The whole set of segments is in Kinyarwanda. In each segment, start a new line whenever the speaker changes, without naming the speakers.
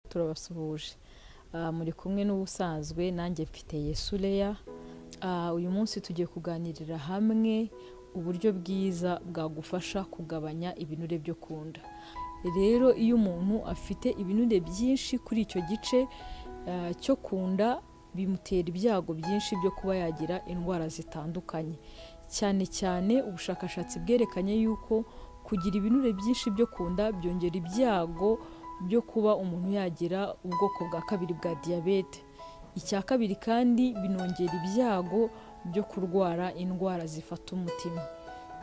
Turabasuhuje. Muri kumwe n'ubusanzwe nanjye mfite Yesu Leya. Uyu munsi tugiye kuganirira hamwe uburyo bwiza bwagufasha kugabanya ibinure byo ku nda. Rero iyo umuntu afite ibinure byinshi kuri icyo gice cyo ku nda, bimutera ibyago byinshi byo kuba yagira indwara zitandukanye. Cyane cyane ubushakashatsi bwerekanye yuko kugira ibinure byinshi byo ku nda byongera ibyago byo kuba umuntu yagira ubwoko bwa kabiri bwa diyabete. Icya kabiri kandi, binongera ibyago byo kurwara indwara zifata umutima.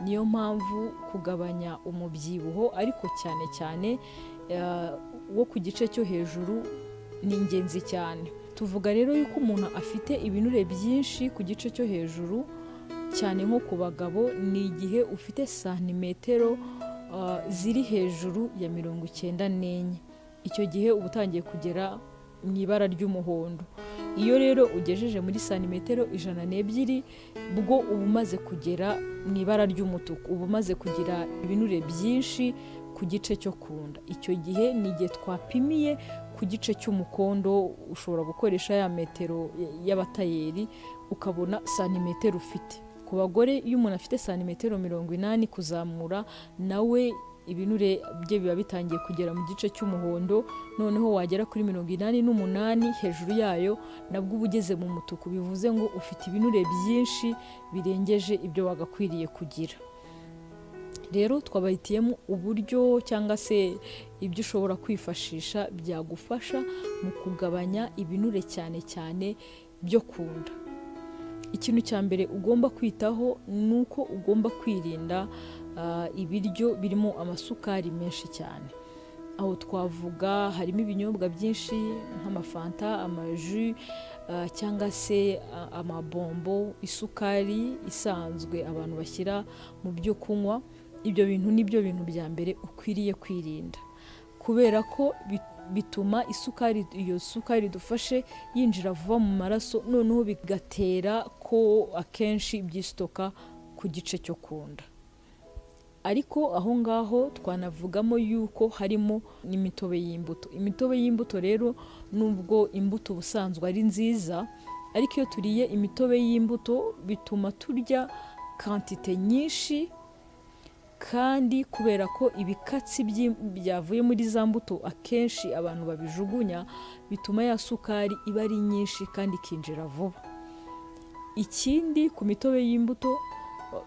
Niyo mpamvu kugabanya umubyibuho, ariko cyane cyane wo ku gice cyo hejuru, ni ingenzi cyane. Tuvuga rero yuko umuntu afite ibinure byinshi ku gice cyo hejuru, cyane nko ku bagabo, ni igihe ufite santimetero ziri hejuru ya 94. Icyo gihe uba utangiye kugera mu ibara ry'umuhondo. Iyo rero ugejeje muri santimetero 102, bwo uba umaze kugera mu ibara ry'umutuku, uba umaze kugira ibinure byinshi ku gice cyo ku nda. Icyo gihe ni igihe twapimiye ku gice cy'umukondo. Ushobora gukoresha ya metero y'abatayeri ukabona santimetero ufite. Ku bagore, iyo umuntu afite santimetero 80 kuzamura, nawe ibinure bye biba bitangiye kugera mu gice cy'umuhondo. Noneho wagera kuri 88, hejuru yayo, nabwo uba ugeze mu mutuku, bivuze ngo ufite ibinure byinshi birengeje ibyo wagakwiriye kugira. Rero twabahitiyemo uburyo cyangwa se ibyo ushobora kwifashisha byagufasha mu kugabanya ibinure, cyane cyane byo ku nda. Ikintu cya mbere ugomba kwitaho ni uko ugomba kwirinda ibiryo birimo amasukari menshi cyane. Aho twavuga harimo ibinyobwa byinshi nk'amafanta, amaji cyangwa se amabombo, isukari isanzwe abantu bashyira mu byo kunywa. Ibyo bintu ni byo bintu bya mbere ukwiriye kwirinda, kubera ko bituma isukari, iyo sukari idufashe yinjira vuba mu maraso, noneho bigatera ko akenshi byisitoka ku gice cyo ku nda. Ariko aho ngaho twanavugamo yuko harimo n'imitobe y'imbuto. Imitobe y'imbuto rero, nubwo imbuto ubusanzwe ari nziza, ariko iyo turiye imitobe y'imbuto bituma turya quantité nyinshi, kandi kubera ko ibikatsi byavuye muri za mbuto akenshi abantu babijugunya, bituma ya sukari iba ari nyinshi kandi ikinjira vuba. Ikindi ku mitobe y'imbuto,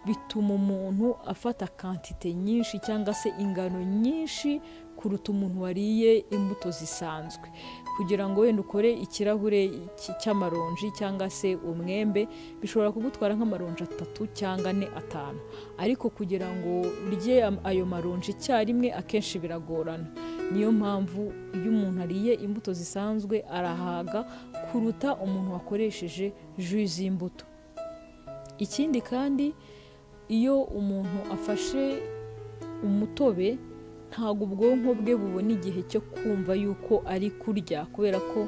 bituma umuntu afata quantité nyinshi cyangwa se ingano nyinshi kuruta umuntu wariye imbuto zisanzwe. Kugira ngo wenda ukore ikirahure cy'amaronji cyangwa se umwembe, bishobora kugutwara nk'amaronji atatu cyangwa ane, atanu, ariko kugira ngo urye ayo maronji icyarimwe akenshi biragorana. Niyo mpamvu iyo umuntu ariye imbuto zisanzwe arahaga kuruta umuntu wakoresheje jus z'imbuto. Ikindi kandi, iyo umuntu afashe umutobe, ntabwo ubwonko bwe bubona igihe cyo kumva yuko ari kurya, kubera ko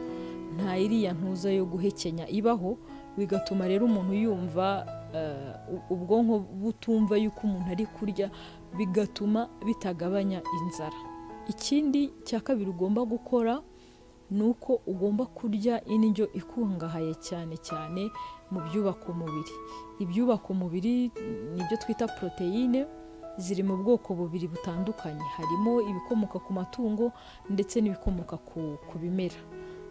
nta iriya ntuza yo guhekenya ibaho. Bigatuma rero umuntu yumva ubwonko butumva yuko umuntu ari kurya, bigatuma bitagabanya inzara. Ikindi cya kabiri ugomba gukora ni uko ugomba kurya indyo ikungahaye cyane cyane mu byubaka umubiri. Ibyubaka umubiri nibyo twita poroteyine, ziri mu bwoko bubiri butandukanye: harimo ibikomoka ku matungo ndetse n'ibikomoka ku bimera.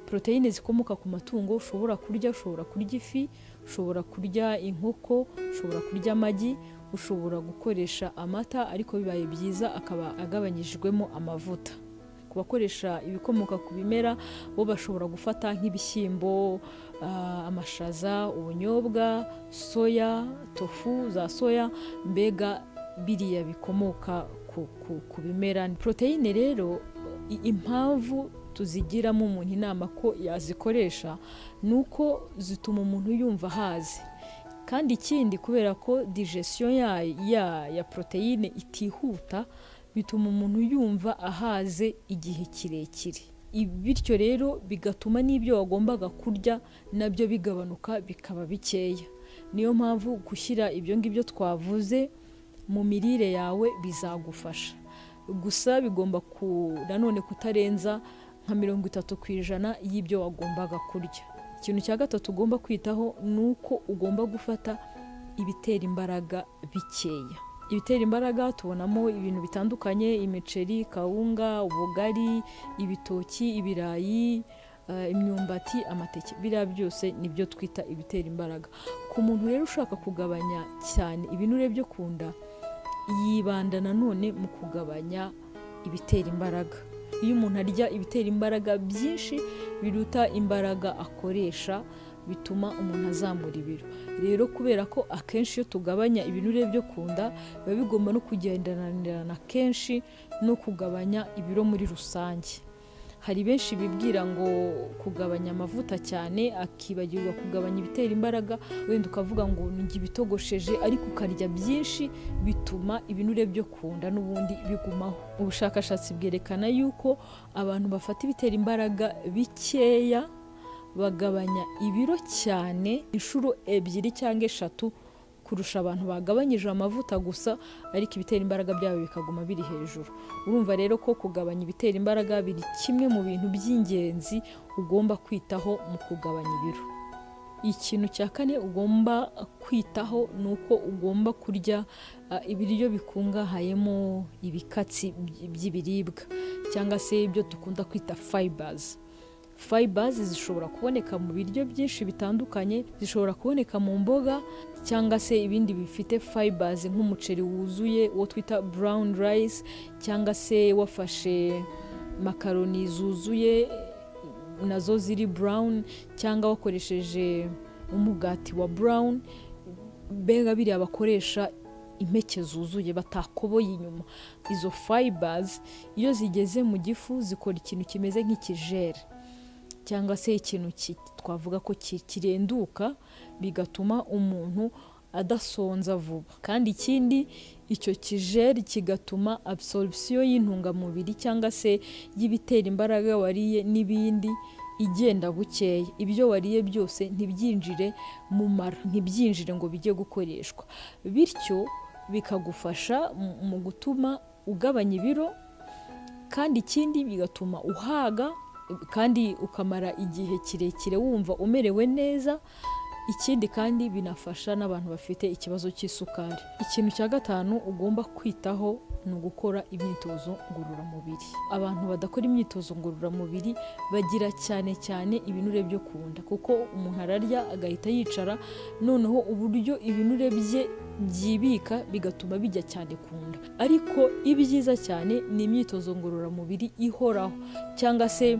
Poroteyine zikomoka ku matungo ushobora kurya: ushobora kurya ifi, ushobora kurya inkoko, ushobora kurya amagi, ushobora gukoresha amata, ariko bibaye byiza akaba agabanyijwemo amavuta. Ku bakoresha ibikomoka ku bimera bo, bashobora gufata nk'ibishyimbo, amashaza, ubunyobwa, soya, tofu za soya, mbega biriya bikomoka ku bimera. Poroteyine rero, impamvu tuzigiramo umuntu inama ko yazikoresha ni uko zituma umuntu yumva ahaze. Kandi ikindi, kubera ko digestion ya poroteyine itihuta, bituma umuntu yumva ahaze igihe kirekire. Bityo rero bigatuma n'ibyo wagombaga kurya nabyo bigabanuka, bikaba bikeya. Niyo mpamvu gushyira ibyo ngibyo twavuze mu mirire yawe bizagufasha. Gusa bigomba nanone kutarenza nka 30% y'ibyo wagombaga kurya. Ikintu cya gatatu ugomba kwitaho ni uko ugomba gufata ibitera imbaraga bikeya. Ibitera imbaraga tubonamo ibintu bitandukanye: imiceri, kawunga, ubugari, ibitoki, ibirayi, imyumbati, amateke. Biriya byose nibyo twita ibitera imbaraga. Ku muntu rero ushaka kugabanya cyane ibinure byo ku nda, yibanda nanone mu kugabanya ibitera imbaraga. Iyo umuntu arya ibitera imbaraga byinshi biruta imbaraga akoresha, bituma umuntu azamura ibiro. Rero kubera ko akenshi iyo tugabanya ibinure byo ku nda, biba bigomba no kugendanirana kenshi no kugabanya ibiro muri rusange. Hari benshi bibwira ngo kugabanya amavuta cyane, akibagirwa kugabanya ibitera imbaraga. Wenda ukavuga ngo njye ibitogosheje, ariko ukarya byinshi, bituma ibinure byo ku nda n'ubundi bigumaho. Ubushakashatsi bwerekana yuko abantu bafata ibitera imbaraga bikeya bagabanya ibiro cyane inshuro ebyiri cyangwa eshatu kurusha abantu bagabanyije amavuta gusa, ariko ibitera imbaraga byabo bikaguma biri hejuru. Urumva rero ko kugabanya ibitera imbaraga biri kimwe mu bintu by'ingenzi ugomba kwitaho mu kugabanya ibiro. Ikintu cya kane ugomba kwitaho ni uko ugomba kurya ibiryo bikungahayemo ibikatsi by'ibiribwa, cyangwa se ibyo dukunda kwita fibers. Fibers zishobora kuboneka mu biryo byinshi bitandukanye: zishobora kuboneka mu mboga, cyangwa se ibindi bifite fibers nk'umuceri wuzuye, uwo twita brown rice, cyangwa se wafashe makaroni zuzuye nazo ziri brown, cyangwa wakoresheje umugati wa brown. Mbega biriya bakoresha impeke zuzuye batakoboye inyuma. Izo fibers iyo zigeze mu gifu zikora ikintu kimeze nk'ikijere, cyangwa se ikintu twavuga ko kirenduka, bigatuma umuntu adasonza vuba. Kandi ikindi, icyo kijeri kigatuma absorption y'intungamubiri cyangwa se y'ibitera imbaraga wariye n'ibindi igenda bukeya. Ibyo wariye byose ntibyinjire mu mara, ntibyinjire ngo bijye gukoreshwa, bityo bikagufasha mu gutuma ugabanya ibiro. Kandi ikindi, bigatuma uhaga kandi ukamara igihe kirekire wumva umerewe neza. Ikindi kandi, binafasha n'abantu bafite ikibazo cy'isukari. Ikintu cya gatanu ugomba kwitaho ni ugukora imyitozo ngororamubiri. Abantu badakora imyitozo ngororamubiri bagira cyane cyane ibinure byo ku nda, kuko umuntu ararya agahita yicara, noneho uburyo ibinure bye byibika bigatuma bijya cyane ku nda. Ariko ibyiza cyane ni imyitozo ngororamubiri ihoraho, cyangwa se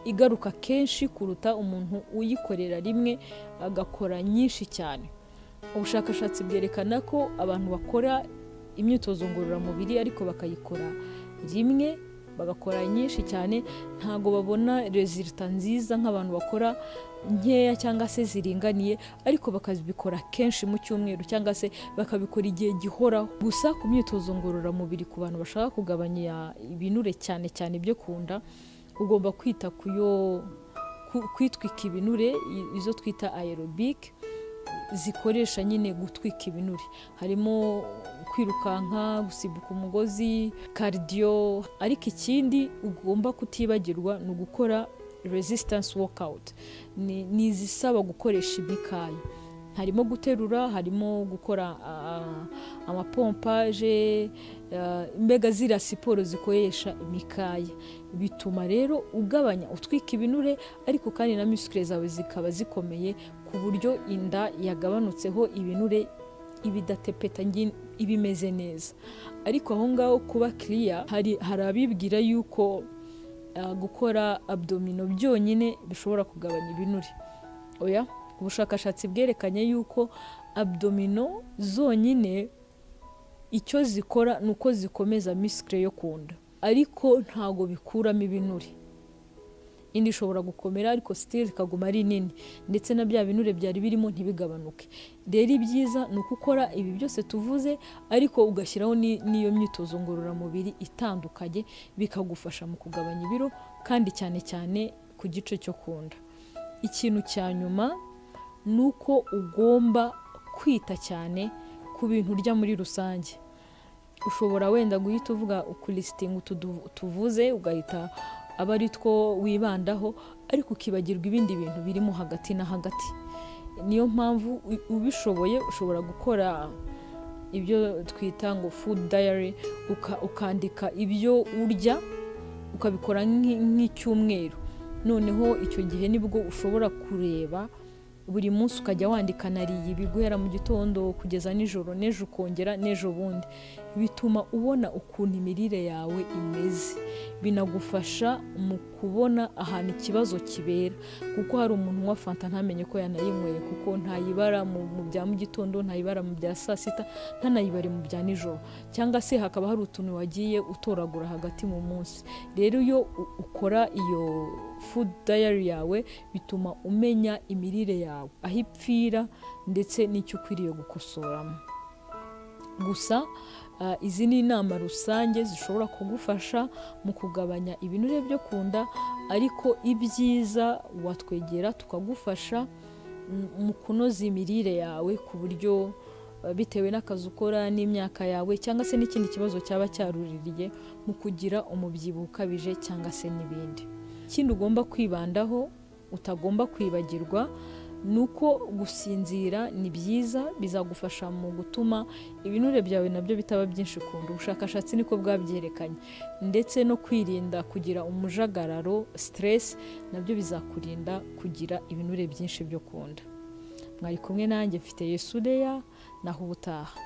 igaruka kenshi, kuruta umuntu uyikorera rimwe agakora nyinshi cyane. Ubushakashatsi bwerekana ko abantu bakora imyitozo ngororamubiri ariko bakayikora rimwe, bagakora nyinshi cyane, ntabwo babona résultat nziza nk'abantu bakora nkeya cyangwa se ziringaniye, ariko bakabikora kenshi mu cyumweru, cyangwa se bakabikora igihe gihoraho. Gusa ku myitozo ngororamubiri, ku bantu bashaka kugabanya ibinure cyane cyane ibyo ku nda, ugomba kwita ku yo kwitwika ibinure, izo twita aerobic, zikoresha nyine gutwika ibinure. Harimo kwirukanka, gusimbuka umugozi, cardio. Ariko ikindi ugomba kutibagirwa ni ugukora resistance workout, ni izisaba gukoresha imikaya. Harimo guterura, harimo gukora amapompage, mbega ziriya siporo zikoresha imikaya. Bituma rero ugabanya, utwika ibinure, ariko kandi na muscles zawe zikaba zikomeye, ku buryo inda yagabanutseho ibinure iba idatepeta, iba imeze neza. Ariko aho ngaho kuba kiriya, hari abibwira yuko gukora abdominaux byonyine bishobora kugabanya ibinure. Oya, ubushakashatsi bwerekanye yuko abdominaux zonyine icyo zikora ni uko zikomeza muscle yo ku nda, ariko ntago bikuramo ibinure. Indi ishobora gukomera, ariko still ikaguma ari nini, ndetse na bya binure byari birimo ntibigabanuke. Rero ibyiza ni uko ukora ibi byose tuvuze, ariko ugashyiraho n'iyo myitozo ngororamubiri itandukanye, bikagufasha mu kugabanya ibiro, kandi cyane cyane ku gice cyo ku nda. Ikintu cya nyuma ni uko ugomba kwita cyane ku bintu urya muri rusange. Ushobora wenda guhita uvuga ukulistinga utu tuvuze, ugahita aba ari two wibandaho, ariko ukibagirwa ibindi bintu birimo hagati na hagati. Niyo mpamvu ubishoboye ushobora gukora ibyo twita ngo food diary, ukandika ibyo urya, ukabikora nk'icyumweru. Noneho icyo gihe nibwo ushobora kureba buri munsi, ukajya wandika: "Nariye ibi guhera mu gitondo kugeza nijoro," n'ejo ukongera, n'ejo bundi. Bituma ubona ukuntu imirire yawe imeze, binagufasha mu kubona ahantu ikibazo kibera, kuko hari umuntu unywa fanta ntamenye ko yanayinyweye, kuko ntayibara mu bya mu gitondo, ntayibara mu bya saa sita, ntanayibare mu bya nijoro, cyangwa se hakaba hari utuntu wagiye utoragura hagati mu munsi. Rero iyo ukora iyo food diary yawe, bituma umenya imirire yawe aho ipfira ndetse n'icyo ukwiriye gukosoramo. Gusa izi ni inama rusange zishobora kugufasha mu kugabanya ibinure byo ku nda, ariko ibyiza watwegera tukagufasha mu kunoza imirire yawe, ku buryo bitewe n'akazi ukora n'imyaka yawe, cyangwa se n'ikindi kibazo cyaba cyaruririye mu kugira umubyibuho ukabije cyangwa se n'ibindi. Ikindi ugomba kwibandaho, utagomba kwibagirwa, ni uko gusinzira ni byiza, bizagufasha mu gutuma ibinure byawe nabyo bitaba byinshi ku nda. Ubushakashatsi niko bwabyerekanye. Ndetse no kwirinda kugira umujagararo, stress, nabyo bizakurinda kugira ibinure byinshi byo ku nda. Mwari kumwe nanjye, mfite Yesureya. Naho ubutaha.